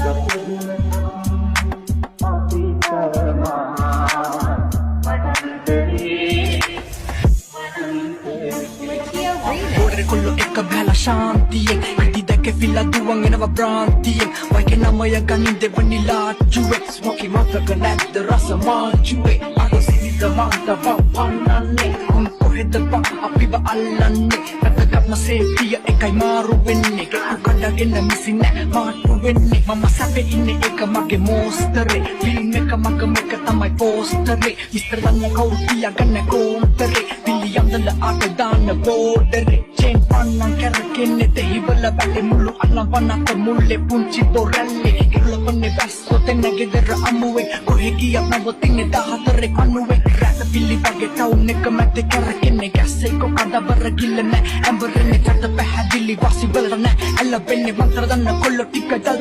ගත අපි තවමා වඩන්තරේ. Likia Remix. Border කොල්ලෝ එක බැලා ශාන්තියෙන් ඉදි දැක ෆිලා දුවන් එනවා භ්‍රාන්තියෙන්. වයිගේ නමය ගනින් දෙවනි ලාච්චුවේ. ස්මෝකි මතක නැද්ද රස මාජුවේ? අද සිනිද මන්ද බම් පන්නන්නේ. උන් කොහෙද බං අපිව අල්ලන්නේ? වැදගත්ම සේෆ්ටිය එකයි මාරු වෙන්නේ. ගෙටු කඩගෙන මිසි නෑ මාට්ටු වෙන්නේ. මම සැපේ ඉන්නේ, ඒක මගේ මෝස්තරේ. ෆිල්ම් එක මග මේක තමයි පෝස්තරේ. විස්තර දන්න කවුරු තියාගන්න කෝන්තරේ. පිළියන්දල ආට දාන්න බෝඩරේ. චේන් පන්නන් කැරකෙන්නේ දෙහිවල වැලේ. මුළු අල්ලම් වනත මුල්ලේ පුංචි බොරැල්ලේ. ඉරුලපන්නේ වැස්සෝ තෙන්න ගෙදර අමුවේ. කොහෙ ගියත් නවතින්නේ 14 කනුවේ. රැත පිලි වගේ ටවුන් එක මැද කැරකෙන්නේ. ගැස් එක කඩබර ගිල්ල නෑ ඇඹරෙන්නේ. චට පැහැදිලි වාසි වලට නෑ ඇලවෙන්නේ. මන්ත්‍ර දන්න කොල්ලෝ ටික ජල්